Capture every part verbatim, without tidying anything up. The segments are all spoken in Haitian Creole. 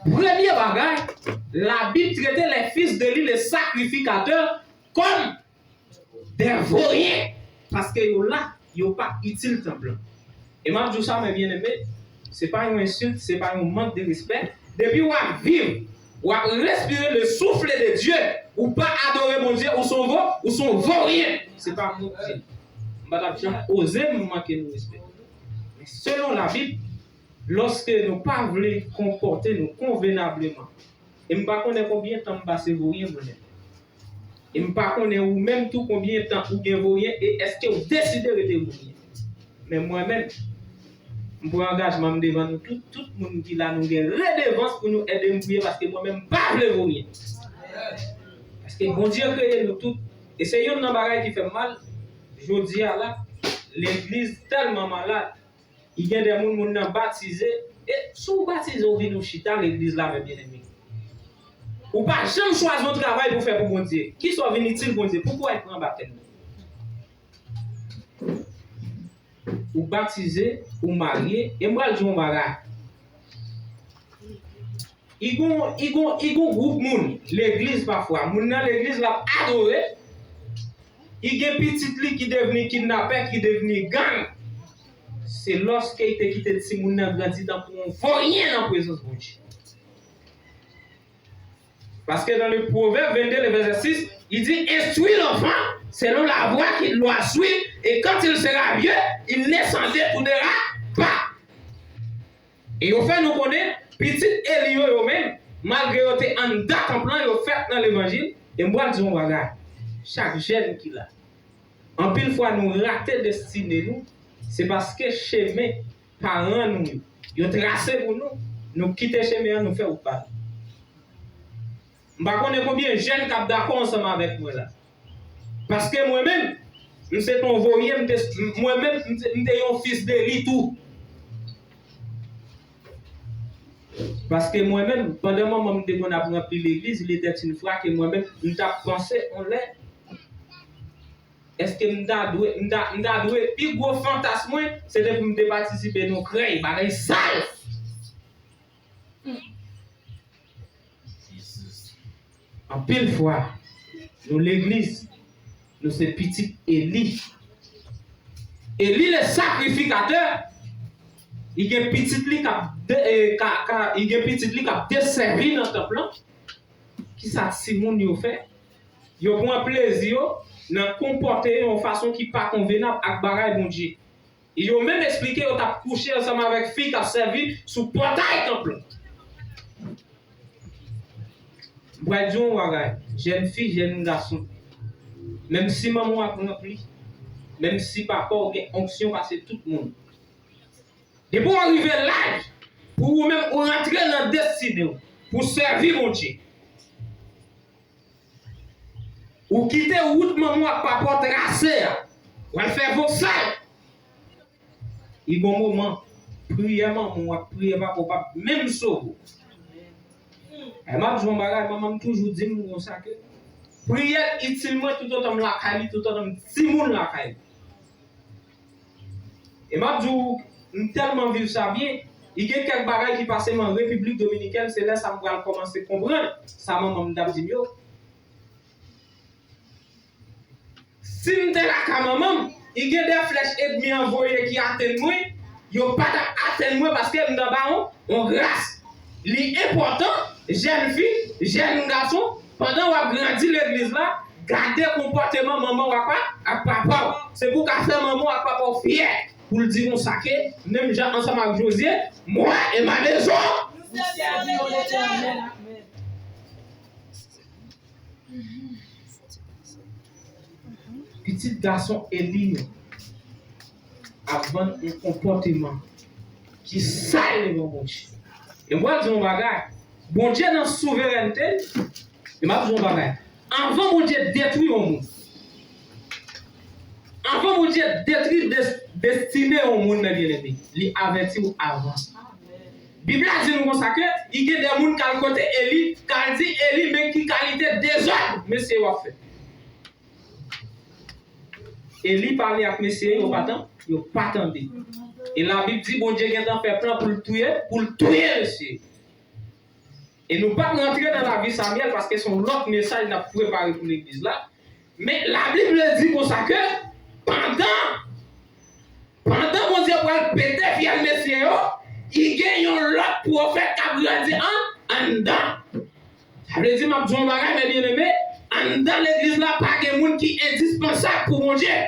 Premye bagay, Labib trete les fils d'Éli, les sacrificateurs, kòm des vauriens, paske yo la, yo pa itil tanp lan. E m ap di w sa, mes bien-aimés, se pa yon ensilt, se pa yon mank de respè. Depi w ap viv, w ap respire le souffle de Dieu, ou pa adore Bondye, ou se yon vo, ou se yon voryen. Se pa mwen ki di. M pa t ap janm oze m manke nou respè. Men selon Labib, lòske nou pa vle konpòte nou konvenableman, e m pa konnen konbyen tan m pase voryen mwen menm. E m pa konnen ou menm tou konbyen tan ou gen voryen e èske ou deside rete voryen. Men mwen menm, m pran angajman m devan nou tout, tout moun ki la nou gen redevans pou nou ede m priye paske mwen menm m pa vle voryen. Paske Bondye kreye nou tout. E se youn nan bagay ki fè m mal, jodi a la, legliz tèlman malad. Li gen de moun, moun nan batize. E si w batize, ou vin ou chita legliz la, mes bien-aimés. Ou pa janm chwazi yon travay pou fè pou Bondye. Kisa w vin itil Bondye? Poukisa w pran batèm nan? Ou batize, ou marye, e m pral di w yon bagay. I gon, i gon, i gon gwoup moun, legliz pafwa, moun nan legliz l ap adore, i gen pitit li ki devni kidnapè, ki devni gang. Se lòske i te kite timoun nan grandi tankou yon voryen nan prezans Bondye. Paske nan le Pwovèb vennde, le vèsè sis, li di, instruis l'enfant selon la voie qu'il doit suivre, et quand il sera vieux, il ne s'en détournera pas. E yo fè nou konnen, pitit Eli yo, yo menm, malgre yo te anndan tanp lan, yo fèt nan levanjil, e m pral di yon bagay, chak jèn ki la, anpil fwa nou rate destine nou, se paske chemen paran nou yo, yo trase pou nou, nou kite chemen an, nou fè wout pa nou. M pa konnen konbyen jèn k ap dakò ansanm avèk mwen la. Paske mwen menm, m se t on voryen, m te, mwen menm, m te, m te yon fis de li tou. Paske mwen menm, pandan manman m te konn ap ranpli legliz, il était une fois que mwen menm, m t ap panse on lè, èske m ta dwe, m ta, m ta dwe, pi gwo fantasm mwen, se te pou m te patisipe nan krèy, bagay sal. Anpil fwa, nou legliz, nou se pitit Eli. Eli le sakrifikatè, li gen pitit li k ap de-, e, ka, ka, li gen pitit li k ap desèvi nan tanp lan. Kisa timoun yo fè? Yo pran plezi yo nan konpòte yo yon fason ki pa konvenab ak bagay Bondye. E yo menm eksplike yo t ap kouche ansanm avèk fi k ap sèvi sou pòtay tanp lan. M pral di w yon bagay, jèn fi, jèn gason, menm si manman w ap ranpli, menm si papa w gen onksyon pase tout moun, depi w rive laj pou ou menm ou rantre nan destine w pou sèvi Bondye, ou kite wout manman w ak papa w trase a, w al fè vosal. I gon moman, priyè manman w ap priye papa w p ap menm sove w. E m ap di w yon bagay, manman m toujou di m konsa ke priyè itil mwen toutotan m lakay li, toutotan m timoun lakay li. E m ap di w, m tèlman viv sa byen, i gen kèk bagay ki pase m an Repiblik Dominikèn, se lè sa m pral kòmanse konprann sa manman m t ap di m yo. Si m te lakay manman m, i gen de flèch ènmi an voye ki atenn mwen, yo pa t ap atenn mwen paske m t anba yon, yon gras. Li enpòtan, jèn fi, jèn gason, pandan w ap grandi legliz la, gade konpòteman manman w ak pa, ak papa w. Se pou w ka fè manman w ak papa w fyè, pou l di konsa ke, menm jan ansanm ak Jozye, moi et ma maison. Pitit gason Eli yo ap vann yon konpòteman ki sal devan Bondye. E m pral di w yon bagay, Bondye nan souverènte l, e m ap di w yon bagay, anvan Bondye detwi yon moun, anvan Bondye detwi des-, destine yon moun, mes bien-aimés, li avèti w avan. Bib la di nou konsa ke li gen de moun k al kote Eli, k al di Eli, men ki kalite dezòd mesye yo ap fè. Eli pale ak mesye yo, pa tan-, yo pa tande. E Labib di Bondye gentan fè plan pou l touye, pou l touye mesye. E nou p ap rantre nan lavi Samyèl paske se yon lòt mesaj n ap prepare pou legliz la. Men Labib di konsa ke pandan, pandan Bondye pral pete fyèl mesye yo, i gen yon lòt pwofèt k ap grandi an, anndan. Sa vle di, m ap di w yon bagay, men byeneme, anndan legliz la, pa gen moun ki endispansab pou Bondye.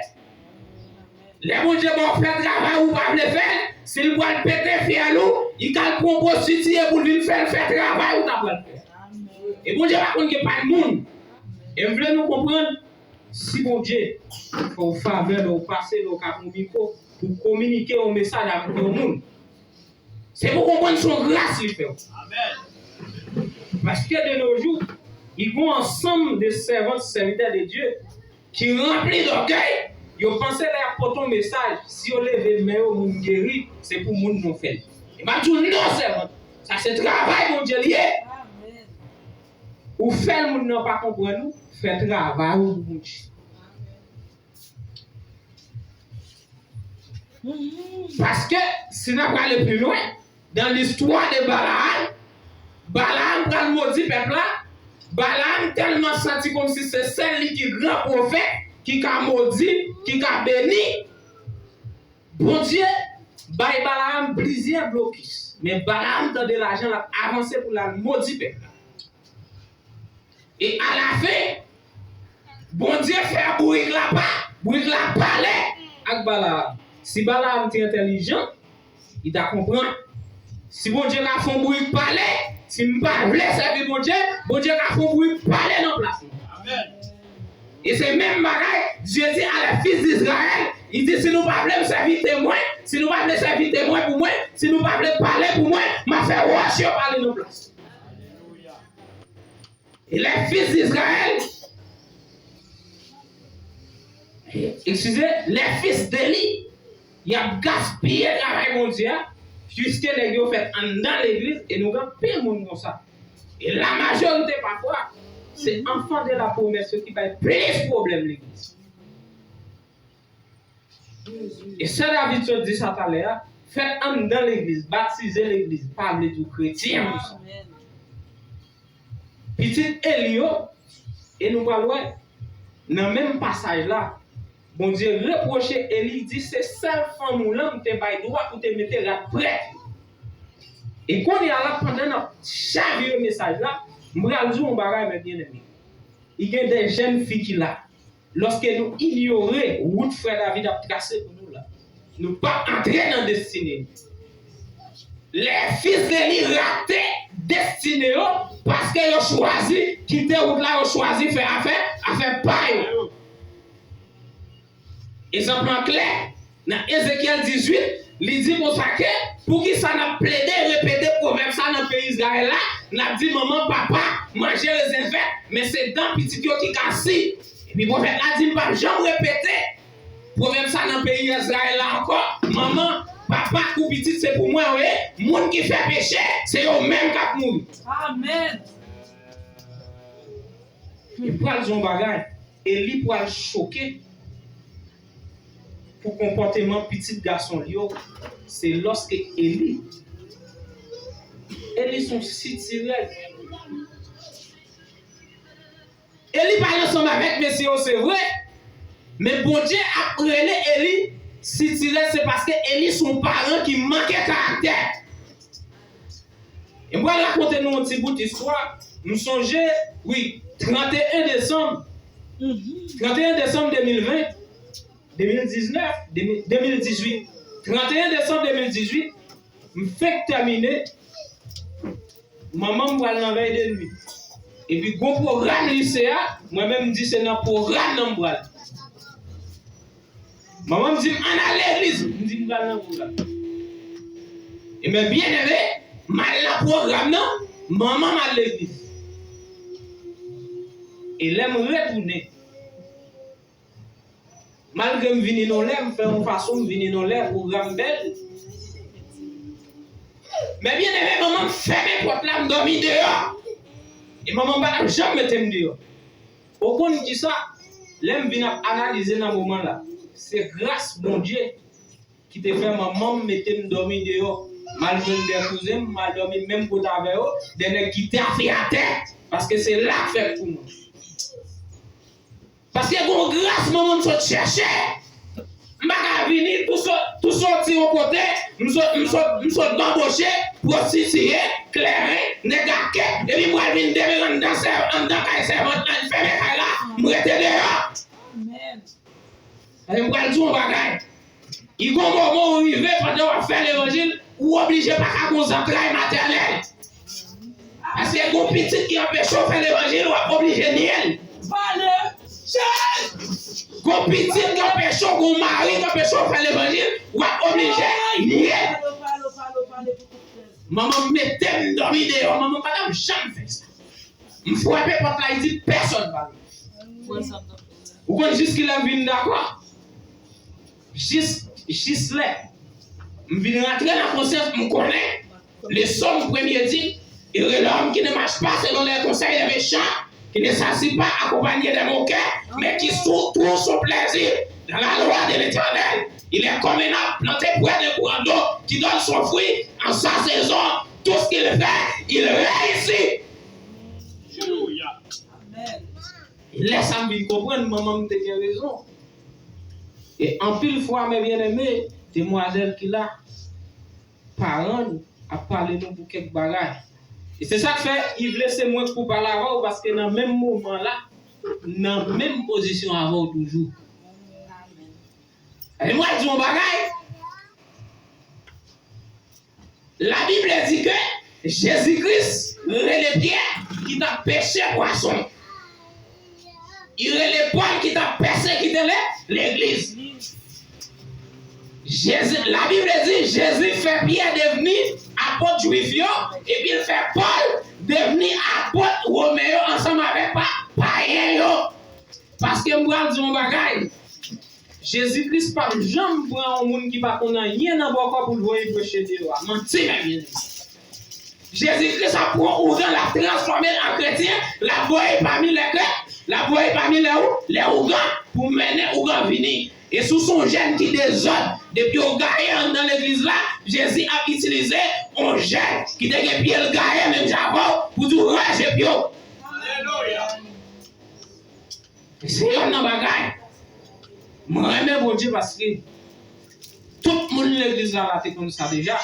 Lè Bondye ba w fè travay ou pa vle fè l, si l pral pete fyèl ou, li ka al pran pwostitiye pou l vin fè l fè travay ou ta pral fè. E Bondye pa konn gen pa l moun. E m vle nou konprann, si Bondye fè w favè lè w pase, lè w ka pran mikwo pou kominike yon mesaj avèk yon moun, se pou konprann se yon gras li fè w. Paske de nos jours, li gen yon ansanm de sèvant, sèvitè de Dye ki ranpli dògèy, yo panse lè y ap pote yon mesaj, si yo leve men yo, moun geri, se pou moun nan fè l. E m ap di w non sèvant, sa se travay Bondye li ye. Ou fè l, moun nan pa konprann ou, fè travay ou pou Bondye. Paske, si n ap prale pi lwen, dans l'histoire de Balaam, Balaam pral modi pèp la. Balaam tèlman santi kòmsi se sèl li ki gran pwofèt, ki ka modi, ki ka beni. Bondye bay Balaam plizyè blokis. Men Balaam tande lajan l ap avanse pou l al modi pèp la. E alafen, Bondye fè bourik la pa, bourik la pale ak Balaam. Si Balaam te entèlijan, li ta konprann. Si Bondye ka fè yon bourik pale, si m pa vle sèvi Bondye, Bondye ka fè yon bourik pale nan plas mwen. E se menm bagay, Dye di a les fils d'Israël, li di, si nou pa vle m sèvi temwen, si nou pa vle sèvi temwen pou mwen, si nou pa vle pale pou mwen, m a fè wòch yo pale nan plas. E les fils d'Israël, eskize, les fils d'Élie, y ap gaspiye travay Bondye a, piske nèg yo fèt anndan legliz, e nou gen anpil moun konsa. E la majorite pafwa, se enfant de la promesse yo ki bay plis pwoblèm legliz. E sè David sot di sa talè a, fèt anndan legliz, batize legliz, pa vle di w kretyen pou sa. Pitit Eli yo, e nou pral wè, nan menm pasaj la, Bondye repwoche Eli, di se sèl fanm ou lan m te bay dwa pou te mete rad prèt yo. E kounye a la, pandan n ap chavire mesaj la, m pral di w yon bagay, men byeneme. Li gen de jèn fi ki la. Lòske nou inyore wout frè David ap trase pou nou la, nou p ap antre nan destine nou. Les fils d'Élie rate destine yo paske yo chwazi kite wout la, yo chwazi fè afè, afè pa yo. Egzanp lan klè, nan Ezekyèl dizuit, li di konsa ke, poukisa n ap plede repete pwovèb sa nan peyi Izrayèl la, n ap di manman, papa, manje rezen vèt, men se dan pitit yo ki ka si. Epi pwofèt la di, m p ap janm repete pwovèb sa nan peyi Izrayèl la ankò, manman, papa, kou pitit se pou mwen yo ye, moun ki fè peche, se yo menm k ap mouri. Amèn. Li pral di yon bagay, e li pral choke pou konpòteman pitit gason l yo, se lòske Eli, Eli se yon sitirèl. Eli pa ansanm avèk mesye yo, se vre, men Bondye ap rele Eli sitirèl, se paske Eli se yon paran ki manke karaktè. E m pral rakonte nou yon ti bout istwa. M sonje, wi, trannteyen desanm, trannteyen desanm de mil ven, de mil diznèf, de mil, de mil dizuit. Trannteyen desanm de mil dizuit, m fenk tèmine, manman m pral nan vèy de nuit. Epi gon pwogram lise a, mwen menm m di se nan pwogram nan m pral. Manman m di m, ann al legliz. M di m pral nan pwogram. Ebyen, byeneme, m al nan pwogram nan, manman m al legliz. E lè m retounen, malgre m vini nan lè, m fè yon fason, m vini nan lè, pwogram bèl. Men byeneme, manman m fèmen pòt la, m dòmi deyò. E manman m pa t ap janm mete m deyò. Ou konn kisa? Lè m vin ap analize nan moman la, se gras Bondye ki te fè manman m mete m dòmi deyò. M al jwenn de kouzen m, m al dòmi menm kote avè yo, de nèg ki tape atè, paske se la k fèt pou mwen. Paske gen yon gras manman m sot chèche. M pa ka vini, tou sot, tou soti yon kote, m sot, m sot, m sot banboche, pwostitiye, klèren, nèg ake, epi m pral vin demere anndan sè-, anndan kay sèvant lan, fèmen kay la, m rete deyò. Amèn. E m pral di w yon bagay. Li gon moman ou rive pandan w ap fè levanjil, ou oblije pa ka gon zantray matènèl. Paske gon pitit ki anpeche w fè levanjil, w ap oblije nye l. Pale! Gon pitit ki anpeche w, gon mari ki anpeche w fè levanjil, w ap oblije nye l. Manman m mete m dòmi deyò, manman m pa t ap janm fè sa. M frape pòt la, li di pèsòn pa vini. Ou konn jis kilè m vin dakò? Jis, jis lè m vin rantre nan konsyans, m konnen leson m premye di, Heureux l'homme qui ne marche pas selon les conseils des méchants, qui ne s'assit pas accompagné des moqueurs, mais qui sou-, trouve son plaisir dans la loi de l'Éternel. Il est comme un arbre planté près d'un courant d'eau qui donne son fruit en sa saison. Tout ce qu'il fait, il réussit. Alelouya. Amèn. E lè sa m vin konprann manman m te gen rezon. E anpil fwa, mè byeneme, demwazèl ki la, paran n ap pale nou pou kèk bagay. E se sa k fè Yves lese mwen pou pale avè w, paske nan menm moman la, nan menm pozisyon avè w toujou. E mwen di yon bagay, Labib di ke Jezi Kris rele Pyè ki t ap peche pwason. Li rele Pòl ki t ap pèsekite le-, legliz. Jezi, Labib di, Jezi fè Pyè devni apot Jwif yo, epi l fè Pòl devni apot Women yo ansanm avèk pa-, payen yo. Paske m pral di yon bagay. Jezi Kris p ap janm pran yon moun ki pa konn anyen nan bòkò pou l voye preche deyò a. Manti, mè byeneme. Jezi Kris ap pran ougan, l ap transfòme l an kretyen, l ap voye pami lè krèt, l ap voye pami lè ou-, lè ougan, pou mennen ougan vini. E si w se yon jèn ki dezòd, depi w gaye anndan legliz la, Jezi ap itilize yon jèn ki te gen pye l gaye menm jan avè w pou di w ranje pye w. Alelouya. Se yonn nan bagay. Mwen renmen Bondye paske tout moun legliz la, la te konn sa deja.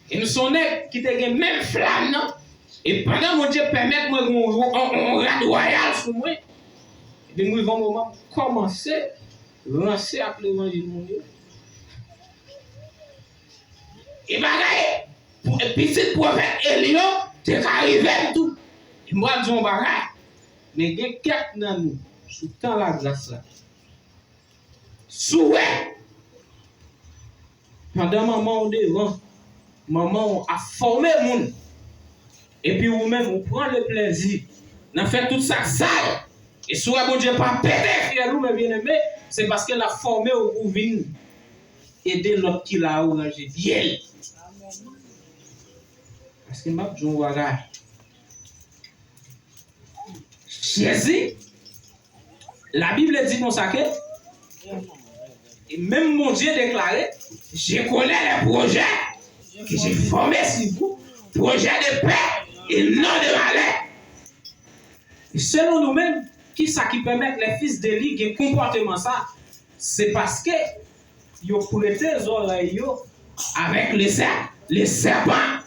E m se yon nèg ki te gen menm flam nan. E pandan Bondye pèmèt mwen gen yon, yon, yon rad wayal sou mwen, epi m rive yon moman m kòmanse ranse ak levanjil moun yo. E bagay, pou, pitit pwofèt Eli yo te ka rive m tou. E m pral di yon bagay. Men gen kèk nan nou, sou tan lagras la, si w wè, pandan manman w devan, manman w ap fòme moun, epi ou menm, ou pran le plèzi nan fè tout sa k sal, e si w wè Bondye pa pete fyèl ou, mè byeneme, se paske l ap fòme w pou w vin ede lòt ki la yo ranje pye l. Paske m ap di w yon bagay. Jezi, Labib di konsa ke, e menm Bondye deklare, Je connais les projets que j'ai formés sur vous, projets de paix et non de malheur. E selon nou menm, kisa ki pèmèt lè fis de li gen konpòteman sa? Se paske yo prete zòrèy yo avèk le sè-, le sèpan.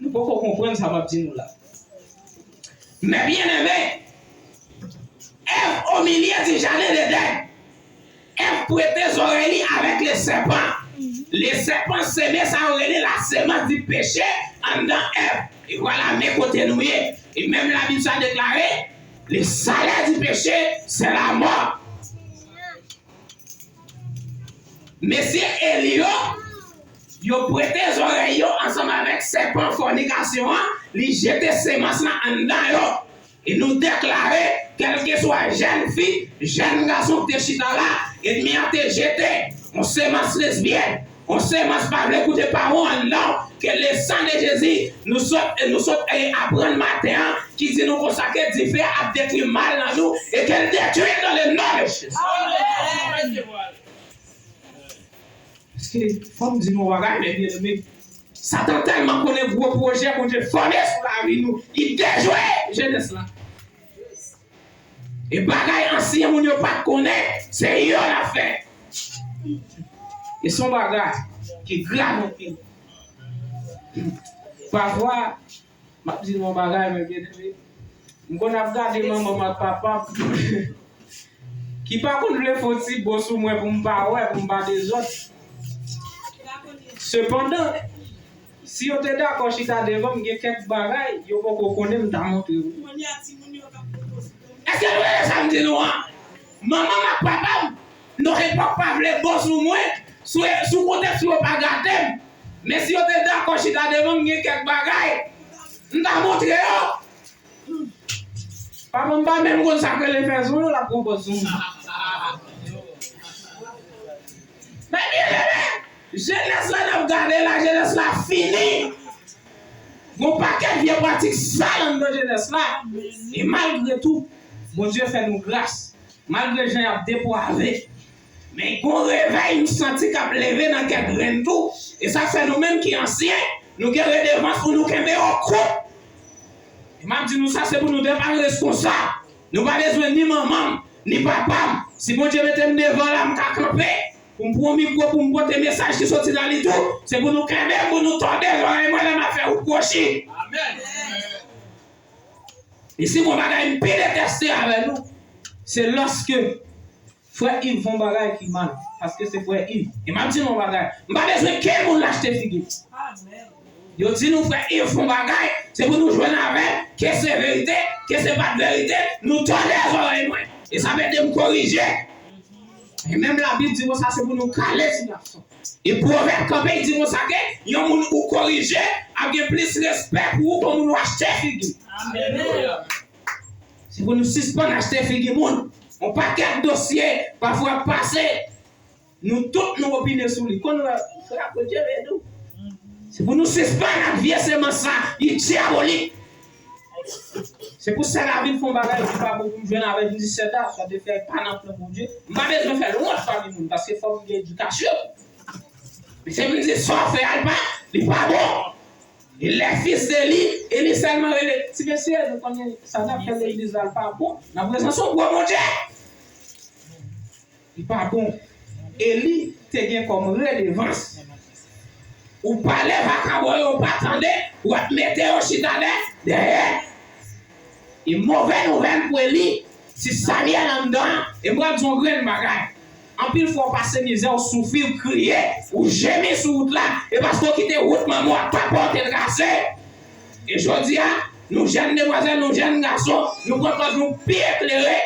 Nou poko konprann sa m ap di nou la. Mes bien-aimés, Èv au milieu du jardin d'Éden, Èv prete zòrèy li avèk le sèpan. Le sèpan, seme sa yo rele la semence du péché anndan Èv. E vwala, men kote nou ye. E menm Labib sa deklare, le salaire du péché, c'est la mort. Mesye Eli yo, yo prete zòrèy yo ansanm avèk sèpan fònikasyon an, li jete semans lan anndan yo. E nou deklare, kèlkeswa jèn fi, jèn gason ki te chita la, ènmi an te jete yon semans lesbyèn, yon semans pa vle koute pawòl anndan w, que le sang de Jésus, nou sot, nou sot, eh, aprann maten an, ki di nou konsa ke dife a ap detwi mal nan nou, e ke l detwi dans le nom de Jésus. Amèn. Fò m di nou yon bagay, men byeneme, Satan tèlman konnen gwo pwojè Bondye fòme sou lavi nou, li dejwe jenès la. E bagay ansyen moun yo pa t konnen, se yo l ap fè. E se yon bagay ki grav anpil. Pafwa, m ap di nou yon bagay, men byeneme, m konn ap gade manman m ak papa m ki pa konn vle fè yon ti bo sou mwen pou m pa wè, pou m pa dezòd. Sepandan, si yo te dakò chita devan m, gen kèk bagay yo poko konnen m ta montre yo. Èske nou tande sa m di nou an? Manman m ak papa m, nan epòk pa vle bo sou mwen, sou, sou kontèks yo pa gate m. Men si yo te dakò chita devan m, gen kèk bagay m ta montre yo. Papa m pa menm konn sa k rele fè zon, l ap pran pòz sou mwen. Men byeneme, jenès la n ap gade la, jenès la fini. Gon pakèt vye pratik sal anndan jenès la. E malgre tou, Bondye fè nou gras. Malgre jan y ap deprave, men gon revèy m santi k ap leve nan kè grenn tou. E sa fè nou menm ki ansyen, nou gen redevans pou nou kenbe yo kout. E m ap di nou sa, se pou nou te pa reskonsab. Nou pa bezwen ni manman m, ni papa m. Si Bondye mete m devan la, m ka kanpe. Pou m pran mikwo, pou m pote mesaj ki soti nan li tou, se pou nou kenbe m, pou nou tòde zòrèy mwen lè m ap fè wout kwochi. Amèn. E si gon bagay m pi deteste avè nou, se lòske frè Iv fè yon bagay ki mal, paske se frè Iv. E m ap di nou yon bagay, m pa bezwen kenn moun l achte figi m. Yo di nou frè Iv fè yon bagay, se pou nou jwenn avè l, ke se verite, ke se pa t verite, nou tòde zòrèy mwen. E sa ap ede m korije. E menm Labib di konsa, se pou nou kale ti gason. E Pwovèb kanpe, li di konsa ke yon moun ou korije ap gen plis respè pou ou ke yon moun ou achte figi. Alelouya. Se pou nou sispann achte figi moun. Yon pakèt dosye pafwa ap pase, nou tout nou opine sou li. Konn wè, frè Bondye vle nou. Se pou nou sispann ak vye semans sa, li dyabolik. Se pou sè Lavin fè yon bagay ki pa bon pou m jwenn avè l, m di sè ta, sa te fè pa nan plan Bondye. M pa bezwen fè lwanj pami moun, paske fòk m gen edikasyon. Men se pou m di sa w fè a, li pa, li pa bon. E lè fis de li, e li sèlman rele, ti mesye, nou konnen sa n ap fè legliz la, l pa bon. Nan prezans yon gwo Bondye. Li pa bon. Eli te gen kòm redevans. Ou pale vakabon yo, ou pa tande, w ap mete yo chita dè, dèyè. E move nouvèl pou Eli, si Samyèl anndan an, e m pral di w yon grenn bagay. Anpil fwa w pase mizè, w soufri, w kriye, w jemi sou wout la, e paske w kite wout manman w ak papa w te trase. E jodi a, nou jèn demwazèl, nou jèn gason, nou pran pòz nou pi eklere.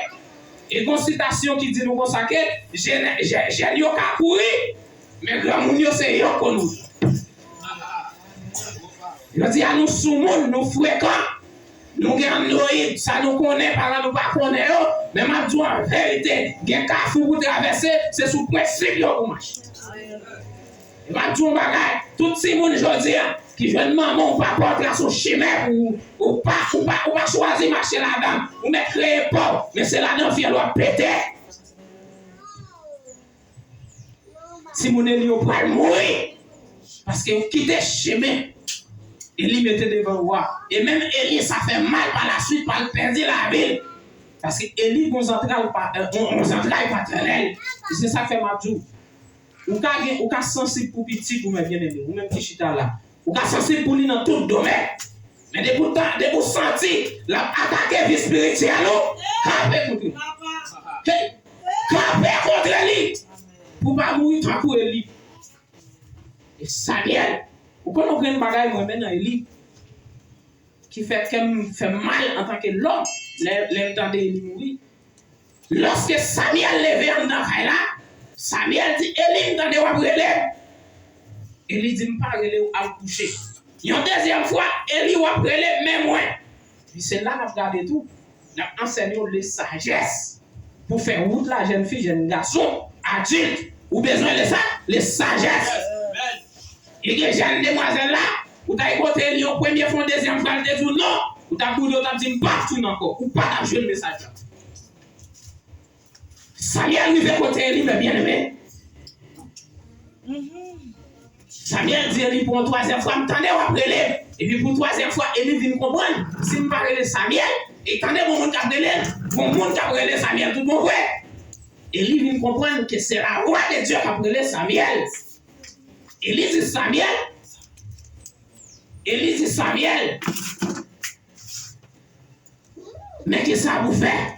E gon sitasyon ki di nou konsa ke jèn, jè- jèn yo ka kouri, men granmoun yo se yo k konn wout. Jodi a, nou soumoun, nou frekan, nou gen androyid, sa nou konnen, paran nou pa konnen yo, men m ap di w an verite, gen kafou pou travèse, se sou prensip yo pou mache. E m ap di w yon bagay, tout timoun jodi a ki jwenn manman w, papa w trase yon chimen pou ou, ou pa, ou pa, ou pa chwazi mache ladan l, ou mèt kreye pa w, men se ladan fyèl w ap pete. Timoun Eli yo pral mouri paske yo kite chimen Eli mete devan yo a. E menm Eli, sa fè mal pa laswit, pa l pèdi lavi l. Paske Eli gon zantray pa, yon, yon zantray patènèl. E se sa k fè m ap di w, Ou ka gen, ou ka sansib pou pitit ou, men byeneme, ou menm ki chita la, ou ka sansib pou li nan tout domèn. Men depi w ta, depi w santi l ap atake vi espirityèl ou, kanpe kont li. Hey! Kanpe kont li pou w pa mouri tankou Eli. E Samyèl, ou konn yon grenn bagay mwen renmen nan Eli, ki fè kè m fè m mal antanke lòm lè, lè m tande Eli mouri. Lòske Samyèl leve anndan kay la, Samyèl di, Eli, m tande w ap rele m. Eli di, m pa rele w, al kouche. Yon dezyèm fwa, Eli, w ap rele m, men mwen. Epi se la n ap gade tou, n ap ansèye w le sajès. Pou fè wout la, jèn fi, jèn gason, adilt, ou bezwen le sa, le sajès. E gen jèn demwazèl la, ou t al kote li yon premye fwa, yon dezyèm fwa, li te di w non, ou t ap boude, ou t ap di, m p ap tounen ankò, ou pa t ap jwenn mesaj la. Samyèl rive kote Eli, men byeneme, Samyèl di Eli pou yon twazyèm fwa, "M tande w ap rele m." Epi pou twazyèm fwa, Eli vin konprann, "Si m pa rele Samyèl, e tande gon moun k ap rele l, gon moun k ap rele Samyèl tout bon vre." Eli vin konprann ke se lavwa de Dye k ap rele Samyèl. Eli di Samyèl, Eli di Samyèl, "Men kisa pou fè?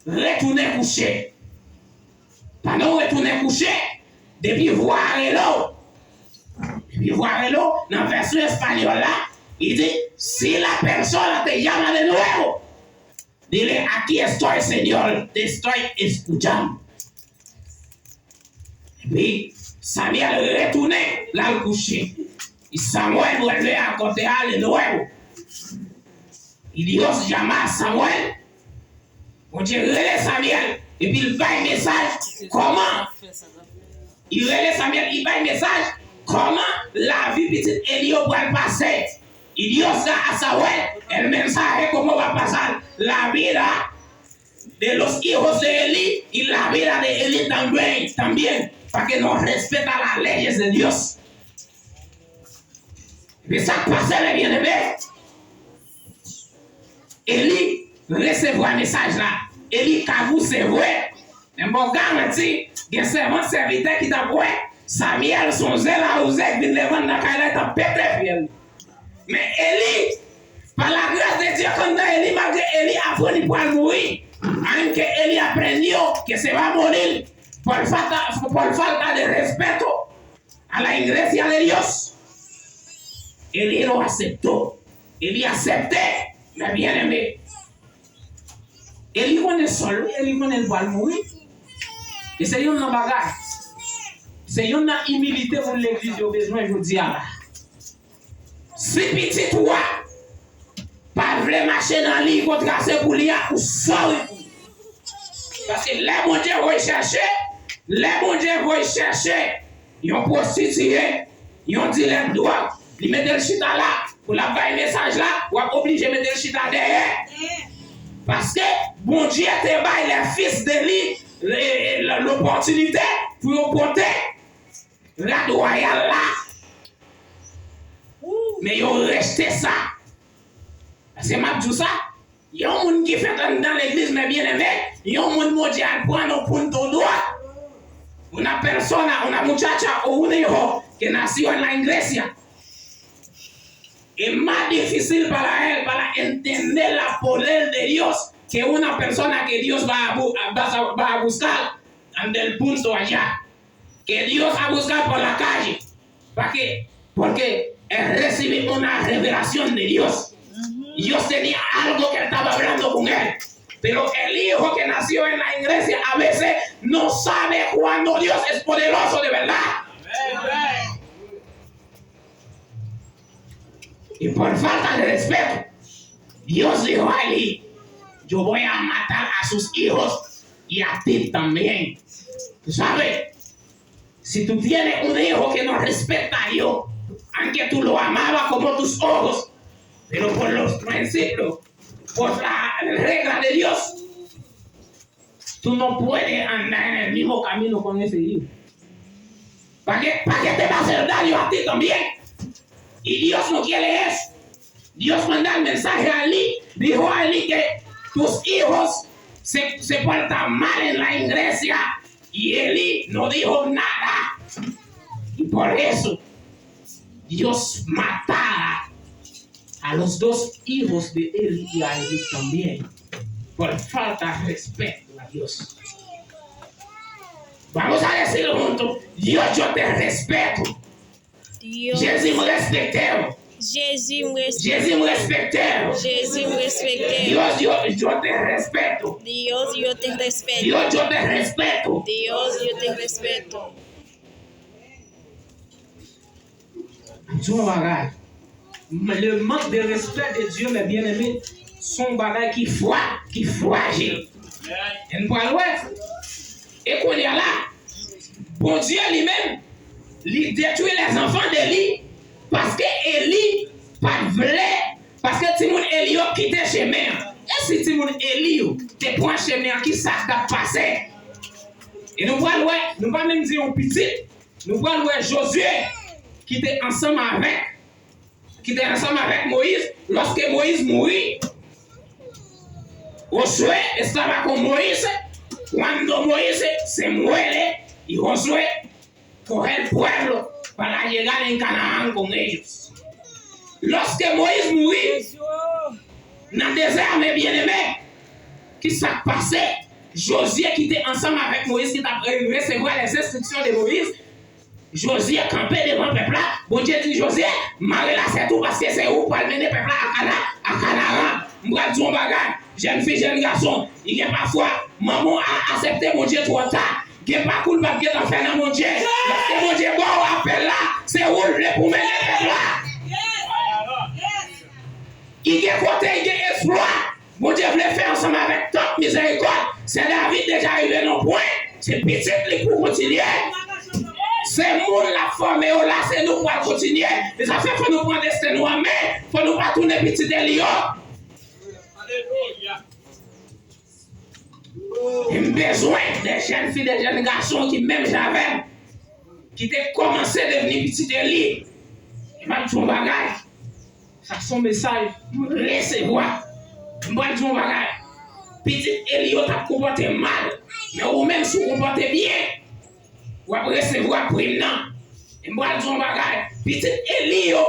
Retounen kouche." Pandan w retounen kouche, depi vwa a rele w, depi vwa a rele w, nan vèsyon espanyòl la, li di, "Si la persona te llama de nuevo, dile, aquí estoy, Señor, te estoy escuchando." Epi, Samyèl retounen, l al kouche. Y Samuel vuelve a cortejar de nuevo. Y Dios llama a Samuel. Bondye rele Samyèl, epi l bay mesaj kòman. Li rele Samyèl, li bay mesaj kòman lavi pitit Eli yo pral pase. Y Dios da a Samuel el mensaje cómo va a pasar la vida de los hijos de Eli y la vida de Eli también, también, para que nos respeta las leyes de Dios. Men sa k pase, mes bien-aimés? Eli resevwa mesaj la. Eli kab ou, se vre. Men m ba w garanti, gen sèvant, sèvitè ki t ap wè Samyèl se yon zen lawouze k vin devann nan kay la, t ap pete fyèl. Men Eli, pa lagras de Dye k anndan Eli, malgre Eli aprann li pral mouri, aunque Eli aprendió que se va a morir por falta, por falta de respeto a la iglesia de Dios, Eli lo aceptó. Eli aksepte, mes bien-aimés. Eli konnen sa l, wi, Eli konnen l pral mouri. E se youn nan bagay, se youn nan imilite moun legliz yo bezwen jodi a la. Si pitit ou a pa vle mache nan liy Bondye trase pou li a, ou sòri pou li. Paske lè Bondye voye chèche, lè Bondye voye chèche yon pwostitiye, yon dilè dwòg, li mete l chita la, pou l ap bay mesaj la, w ap oblije mete l chita dèyè. Paske Bondye te bay les fils d'Éli, le- le- lopòtinite pou yo pote rad wayal la. Men yo rejte sa. Paske m ap di w sa, yon moun ki fèt anndan legliz, mes bien-aimés, yon moun Bondye al pran nan punto dwòg. Una persona, una muchacha o un hijo que nació en la iglesia. Es más difícil para él, para entender la poder de Dios, que una persona que Dios va a, bu- va a, va a buscar ante el punto allá. Que Dios a buscar por la calle. ¿Para qué? Porque él recibe una revelación de Dios. Dios tenía algo que estaba hablando con él. Pero el hijo que nació en la iglesia a veces no sabe cuándo Dios es poderoso de verdad. Y por falta de respeto, Dios dijo a Eli, "Yo voy a matar a sus hijos y a ti también." Tú sabes, si tú tienes un hijo que no respeta a Dios, aunque tú lo amabas como tus ojos, pero por los principios, por la regla de Dios, tú no puedes andar en el mismo camino con ese hijo. ¿Para qué, para qué te va a hacer daño a ti también? Y Dios no quiere eso. Dios manda el mensaje a Eli, dijo a Eli que tus hijos se, se portan mal en la iglesia. Y Eli no dijo nada. Y por eso Dios matara a los dos hijos de Eli y a Eli también, por falta de respeto a Dios. Vamos a decirlo juntos. Dios, yo te respeto. Dios. Jezi, m respekte w. Jezi, m res- Jezi, m respekte w. Jezi, m respekte w. Dios, yo, yo te respeto. Dios, yo te respeto. Dios, yo te respeto. Dios, yo te respeto. M di w yon bagay. Le manque de respect de Dieu, mes bien-aimés, se yon bagay ki fra- ki frajil. E n pral wè. E kounye a la, Bondye li menm, li detwi lèzanfan de li, paske Eli pa t vle, paske timoun Eli yo kite chemen an. E si timoun Eli yo te pran chemen an, ki sa k t ap pase? E nou pral wè, nou pa menm di yon pitit, nou pral wè Jozye ki te ansanm avèk, ki te ansanm avèk Moyiz, lòske Moyiz mouri. Josué estaba con Moisés cuando Moisés se muere y Josué coge el pueblo para llegar en Canaán con ellos. Lòske Moyiz mouri nan dezè a, men byeneme, ki sa k pase? Jozye ki te ansanm avèk Moyiz, ki t ap resevwa les instructions de Moïse, Jozye kanpe devan pèp la. Bondye di Jozye, "Mare lasèt ou, paske se ou k pral mennen pèp la a Kana-, a Kanaran. M pral di w yon bagay, jèn fi, jèn gason, li gen pafwa manman w a aksepte Bondye twò ta. Gen pakou l p ap gentan fè nan Bondye. Lòske Bondye ba w apèl la, se ou l vle pou mennen pèp la." Li gen kote, li gen esplwa. Bondye vle fè ansanm avèk tanp mizerikòd. Sè David deja rive nan pwen. Se pitit li pou kontinye. Se moun l ap fòme yo la, se nou k pral kontinye. E sa fè fò nou pran desten nou an men. Fò nou pa tounen pitit Eli yo. E m bezwen de jèn fi, de jèn gason ki menm jan avè m, ki te kòmanse devni pitit Eli. E m ap di w yon bagay. Sa se yon mesaj m resevwa. M pral di w yon bagay. Pitit Eli yo t ap konpòte mal, men ou menm si w konpòte byen, w ap resevwa prim nan. E m pral di w yon bagay. Pitit Eli yo,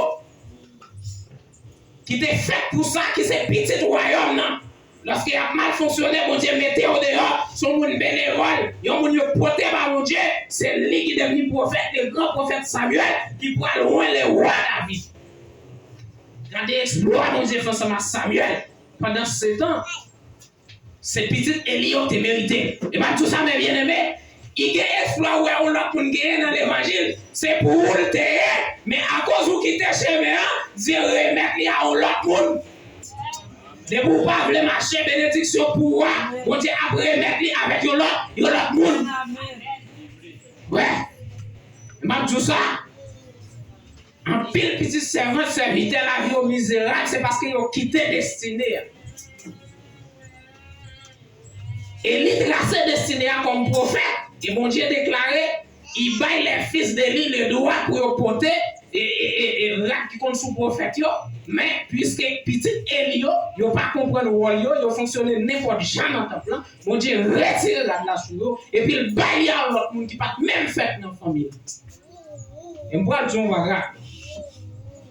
ki te fèt pou sa, ki se pitit wayòm nan. Lòske y ap mal fonksyone, Bondye mete yo deyò, se yon moun benevòl, yon moun yo pote ba Bondye, se li ki devni pwofèt, le gran pwofèt Samyèl, ki pral oint le wa David. Gade eksplwa Bondye fè ansanm ak Samyèl. Pandan se tan, se pitit Eli yo te merite. E pa tou sa, men byeneme, li gen eksplwa ou wè yon lòt moun genyen nan levanjil. Se pou ou l te ye, men akoz ou kite chemen an, Dye remèt li a yon lòt moun. Depi ou pa vle mache benediksyon pou ou a, Bondye ap remèt li avèk yon lòt, yon lòt moun. Wè, m ap di w sa. Anpil pitit sèvant, sèvitè lavi yo mizerab, se paske yo kite destine a. E li trase destine a kòm pwofèt, e Bondye deklare, li bay les fils d'Éli le droit pou yo pote e, e, e, e rad ki konn sou pwofèt yo, men piske pitit Eli yo, yo pa konprann wòl yo, yo fonksyone nenpòt jan nan tanp lan, Bondye retire rad la sou yo, epi l bay li a yon lòt moun ki pa t menm fèt nan fanmi l. E m pral di yon bagay.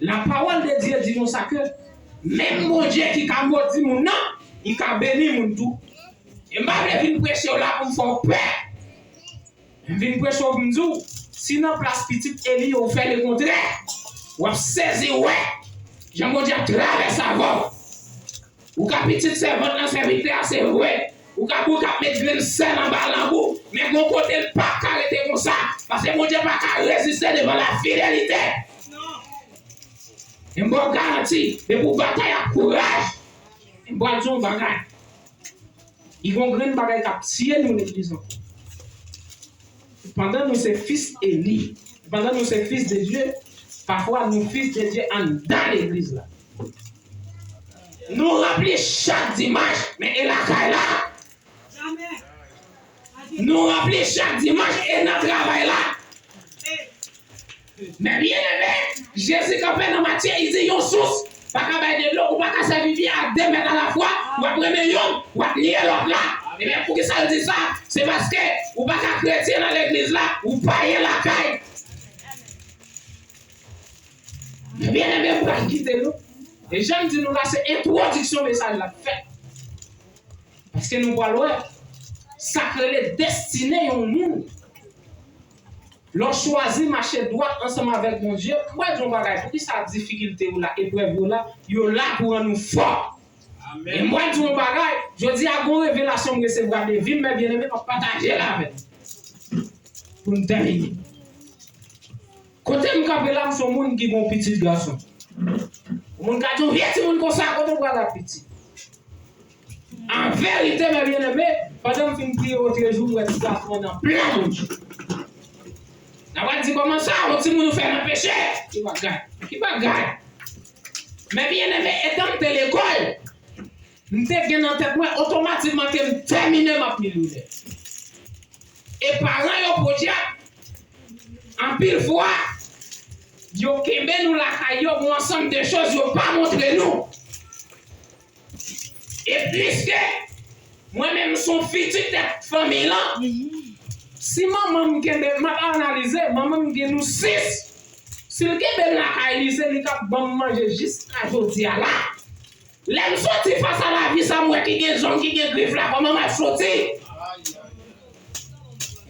La parole de Dieu di nou sa ke menm Bondye ki ka modi moun nan, li ka beni moun tou. E m pa vle vin preche w la pou m fè w pè. M vin preche w pou m di w, si nan plas pitit Eli yo ou fè lekontrè, w ap sezi wè jan Bondye ap travèse avè w. Ou ka pitit sèvant nan, sèvitè a, se vre. Ou ka, ou ka met grenn sèl anba lang ou, men gon kote l p ap ka rete konsa, paske Bondye pa ka reziste devan lafidelite. E m ba w garanti, depi w batay ak kouraj, m pral di w yon bagay. Li gon grenn bagay k ap tiye nou legliz ankò. Pandan nou se fis eli, pandan nou se fis de Dye, pafwa nou fis de Dye anndan legliz la. Nou ranpli chak dimanch, men e lakay la. Nou ranpli chak dimanch e nan travay la. Men byeneme, Jezi kanpe nan Matye, li di yon sous pa ka bay de dlo, ou pa ka sèvi pye ak de mèt alafwa, w ap renmen youn, w ap nye lòt la. Ebyen, poukisa l di sa? Se paske ou pa ka kretyen nan legliz la, ou payen lakay. Men byeneme, m pral kite nou. E jan m di nou la, se entwodiksyon mesaj la k fèt. Paske nou pral wè sa k rele destine yon moun. Lè w chwazi mache dwat ansanm avèk Bondye, m pral di w yon bagay, poukisa difikilte yo la, eprèv yo la, yo la pou rann ou fò. E m pral di w yon bagay, jodi a gon revelasyon m resevwa de vi m, men byeneme, m ap pataje l avè nou. Pou n tèmine. Kote m kanpe la, m se yon moun ki gon pitit gason. Yon moun ka di yon vye timoun konsa, kote w pral ak pitit? An verite, men byeneme, pandan m fin priye otrejou, m wè ti gason an nan plan Bondye. N a pral di kòman sa, yon timoun ou fè nan peche? Ki bagay? Ki bagay? Men byeneme, etan m te lekòl, m te gen nan tèt mwen otomatikman ke m tèmine, m ap milyonè. e paran yo podyab. Anpil fwa, yo kenbe nou lakay yo pou ansanm de choz yo pa montre nou. E pliske mwen menm m se yon fiti tèt fanmi lan, si manman m kenbe, m ap analize, manman m gen nou sis. Si l kenbe m lakay li, se li k ap ban m manje jiska jodi a la. Lè m soti fas a lavi sa m wè ki gen zong, ki gen grif la, kòman m ap soti?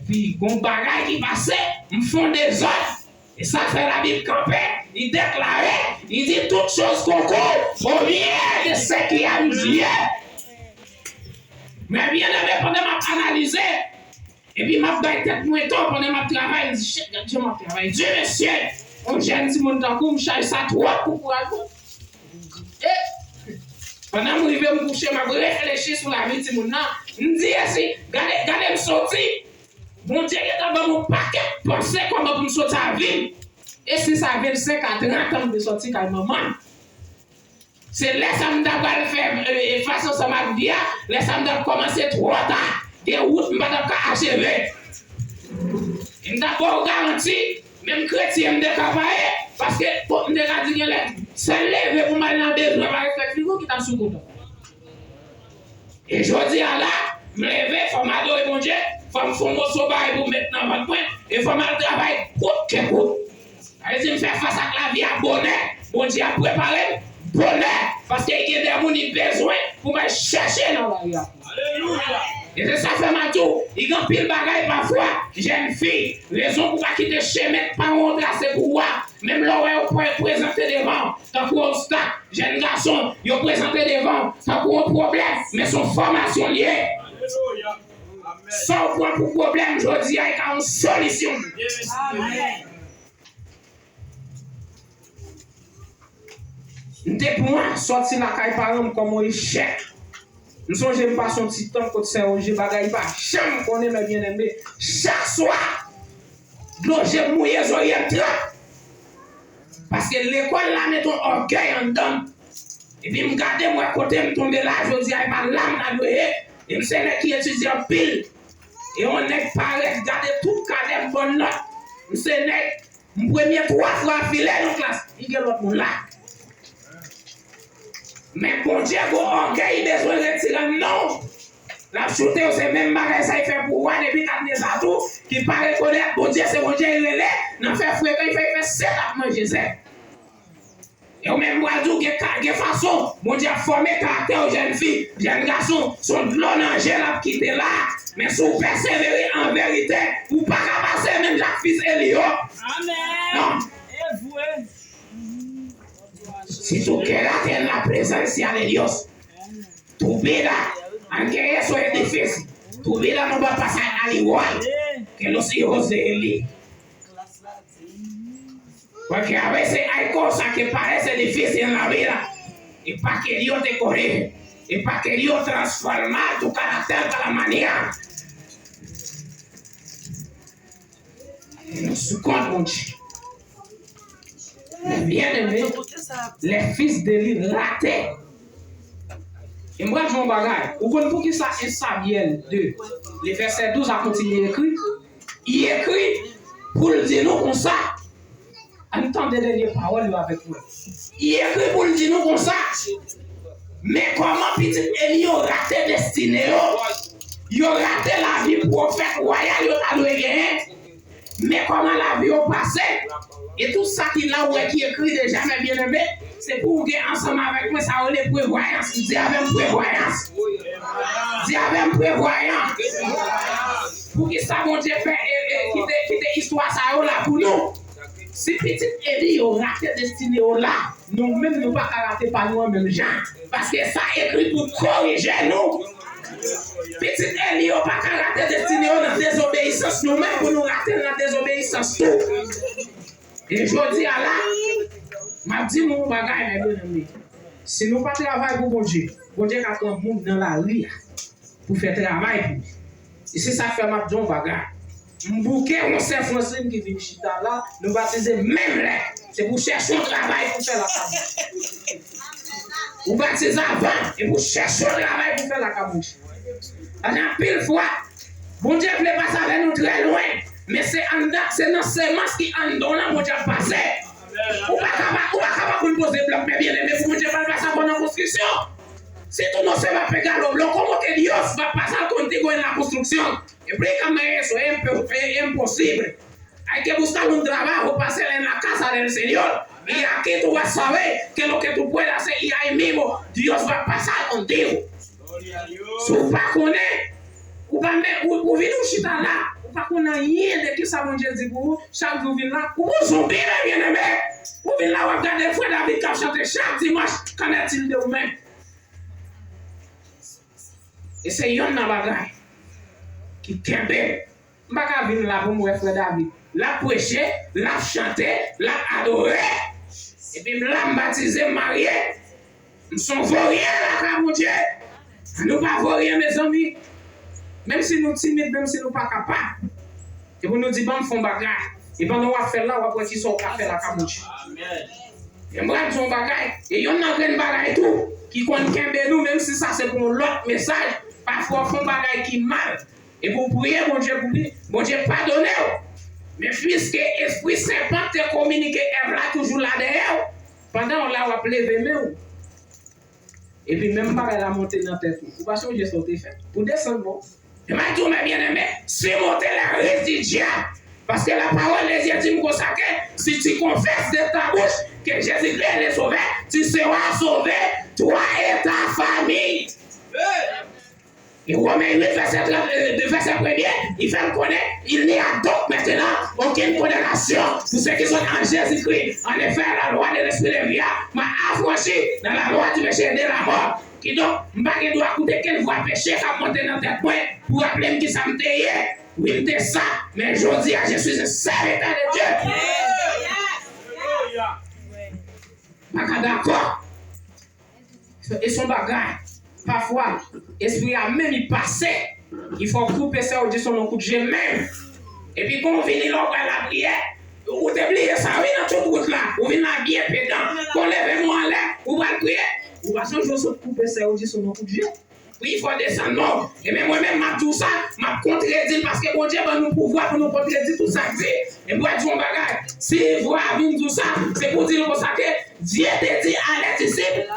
Epi, gon bagay ki pase, m fè yon dezòd. E sa fè Labib kanpe, li deklare, li di, toutes choses concourent au bien de ceux qui aiment Dieu. Men byeneme, pandan m ap analize, epi m ap bay tèt mwen to pandan m ap travay, m di, "Shit, gad jan m ap travay di, mesye!" Yon jèn timoun tankou m, chaj sa twòp pou kouraj mwen. E pandan m rive m kouche, m ap reflechi sou lavi timoun nan. M di, "Esi, gade, gade m soti." Bondye gentan ban m yon pakèt panse kòman pou m soti a vi m. E si sa vennsenk a trant an m te soti kay manman m. Se lè sa m ta pral fè, e, e, fas ansanm ak vi a, lè sa m t ap kòmanse twò ta. Gen wout m pa t ap ka acheve. E m t ap ba w garanti, menm kretyen m te ka pa ye, paske, bon, m te ka di genlè, sèl leve pou m al nan bezwen pa reflèks li gon ki t ap sou kont. E jodi a la, m leve, fò m adore Bondye, fò m fè yon moso bagay pou m met nan vant mwen, e fò m al travay kout ke kout. Sa vle di m fè fas ak lavi a bonè, Bondye ap prepare m bonè, paske gen de moun li bezwen pou m al chèche nan lavi a. Alelouya! E se sa fè m ap di w, li gen anpil bagay pafwa, jèn fi, rezon pou w pa kite chemen paran w trase pou ou a, menm lè w wè yo pre-, prezante devan w, tankou obstak, jèn gason, yo prezante devan w tankou yon pwoblèm, men se yon fòmasyon l ye. Sa w pran pou pwoblèm jodi a, e ka yon solisyon. M te pran sòti lakay paran m kòm yon echèk. M sonje m pase yon ti tan kot Sè Oje, bagay pa janm konnen, men byeneme. Chak swa, dlo je m mouye, zòrye m trap. Paske lekòl la mete yon ògèy anndan m. Epi m gade, m wè kote m tonbe la, jodi a, e pa la m ta dwe ye. E m se nèg ki etidye anpil. E yon nèg parèt, gade tout kanè m, bòn nòt. M se nèg, m premye twa fwa afile nan klas. Li gen lòt moun la. Men Bondye gon ògèy li bezwen retire anndan w. L ap choute w, se menm bagay sa l fè pou wa Nebikadneza tou, ki pa rekonèt Bondye se Bondye l rele, nan fè frekan, l fè, l fè sèt ap manje zèb. E w menm m pral di w gen ka, gen fason Bondye ap fòme karaktè w, jèn fi, jèn gason, se yon dlo nan je l ap kite la, men si w pèsevere an verite, ou pa ka pase menm jan ak fis Eli yo. Amèn. Non. E vre. Si tu quedas en la presencia de Dios, tu vida, aunque eso es difícil, tu vida no va a pasar al igual que los hijos de Eli. Porque a veces hay cosas que parece difícil en la vida, y para que Dios te corrige, y para que Dios transforma tu carácter para la manera. E nou sou kont Bondye. Men byeneme, lè fis de li rate. E m pral di w yon bagay. Ou konn poukisa en Samyèl de, le vèsè douz a kontinye ekri? Li ekri pou l di nou konsa. Ann tande dènye pawòl yo avèk mwen. Li ekri pou l di nou konsa. Men kòman pitit Eli yo rate destine yo. Yo rate lavi pwofèt wayal yo ta dwe genyen. Men kòman lavi yo pase. E tout sa ki la ou wè ki ekri deja, men byeneme, se pou w gen ansanm avèk mwen, sa yo rele prevwayans. Di avè m prevwayans. Di avè m prevwayans. Poukisa Bondye fè, e, e, kite, kite istwa sa yo la pou nou? Si pitit Eli yo rate destine yo la, nou menm nou pa ka rate pa nou an menm jan. Paske sa ekri pou korije nou. Pitit Eli yo pa ka rate destine yo nan dezobeyisans, nou menm pou nou rate l nan dezobeyisans tou. E jodi a la, m ap di nou yon bagay, men byeneme. Si nou pa travay pou Bondye, Bondye ka pran moun nan lari a pou fè travay pou li. E se sa k fè m ap di w yon bagay. M bouke yon sè Franslim ki vin chita la, nou batize menm lè. Se pou chèche yon travay pou fè lakay Bondye. Ou batize avan, e pou chèche yon travay pou fè lakay Bondye. Paske anpil fwa, Bondye vle pase avè nou trè lwen, men se anndan, se nan semans ki anndan w lan Bondye ap pase. Ou pa ka pa, ou pa ka pa konn poze blòk, men byeneme, pou Bondye pa l pase avè w nan konstriksyon. Si tú no se va pegar los bloques, ¿cómo que Dios va pasar contigo en la construcción? Explícame eso, es impo- es imposible. Hay que buscar un trabajo para hacer en la casa del Señor. Y aquí tú vas a saber qué es lo que tú puedes hacer y ahí mismo Dios va a pasar contigo. Si w pa konnen, ou pa men, ou, ou vin ou chita la, ou pa konn anyen de kisa Bondye di pou ou, chak jou w vin la, ou yon zonbi, men byeneme. Ou vin la, w ap gade frè David k ap chante chak dimanch, qu'en est-il de vous-même? E se yonn nan bagay ki kenbe m. M pa ka vin la pou m wè frè David. L ap preche, l ap chante, l ap adore. Epi m la, m batize, m marye. M se yon voryen lakay Bondye. Ann nou pa voryen, mezanmi. Menm si nou timid, menm si nou pa kapab. E pou nou di, "Ban m fè yon bagay." E pandan w ap fè l la, w ap wè kisa w ka fè lakay Bondye. Men m pral di yon bagay, e yonn nan grenn bagay tou, ki konn kenbe nou, menm si sa se pou yon lòt mesaj, pafwa w fè yon bagay ki mal, epi w priye Bondye pou li, Bondye padone w. Men piske espri sèpan te kominike Èv la toujou la dèyè w, pandan w la, w ap leve men w. Epi menm bagay la monte nan tèt ou. Ou pa sonje sa w te fè. Ou desann non. E m ap di w, mes bien-aimés, surmonter les ruses du diable. Paske la parole de Dieu di m konsa ke si tu confesses de ta bouche que Jésus-Christ est le Sauveur, tu seras sauvé, toi et ta famille. E Women uit, vèsè trant, euh, de vèsè premye, li fè n konnen, il n'y a donc maintenant aucune condamnation pour ceux qui sont en Jésus-Christ. En effet, la loi de l'esprit de vie m'a affranchi dans la loi du péché et de la mort. Kidonk, m pa gen dwa koute kenn vwa peche k ap monte nan tèt mwen pou raple m kisa m te ye. Wi, m te sa, men jodi a, je suis un serviteur de Dieu. M pa ka dakò. E se yon bagay, pafwa, espri a menm li pase. Il faut couper ça, ou di se yon kout je menm. Epi kon w vini la, ou pral lapriyè, ou te bliye sa, wi, nan tout wout la. Ou vin la byen pedan. Kon w leve men w anlè, ou pral priye. Ou pa sonje w sot koupe sè, ou di se yon kout je. Wi, fò desann non. Ebyen, mwen menm, m ap di w sa, m ap kontredi l, paske Bondye ban nou pouvwa pou nou kontredi tout sa k di. E m pral di w yon bagay. Si vwa a vin di w sa, se pou di l konsa ke Dye te di a les disciples,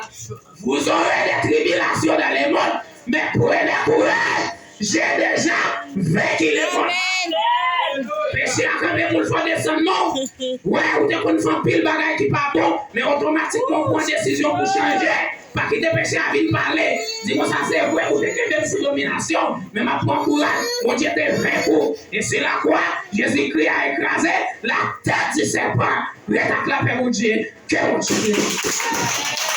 vous aurez des tribulations dans le monde, mais prenez courage, j'ai déjà vaincu le monde. Peche a kanpe pou l fè w desann non. Wè, ou te konn fè anpil bagay ki pa bon, men otomatikman ou pran desizyon pou chanje. Pa kite peche a vin pale. Di konsa, se vre, ou te kenbe m sou dominasyon, men m ap pran kouraj. Bondye te venk ou. Et sur la croix, Jésus-Christ a écrasé la tête du serpent. Ret ak lapè Bondye. Ke Bondye beni.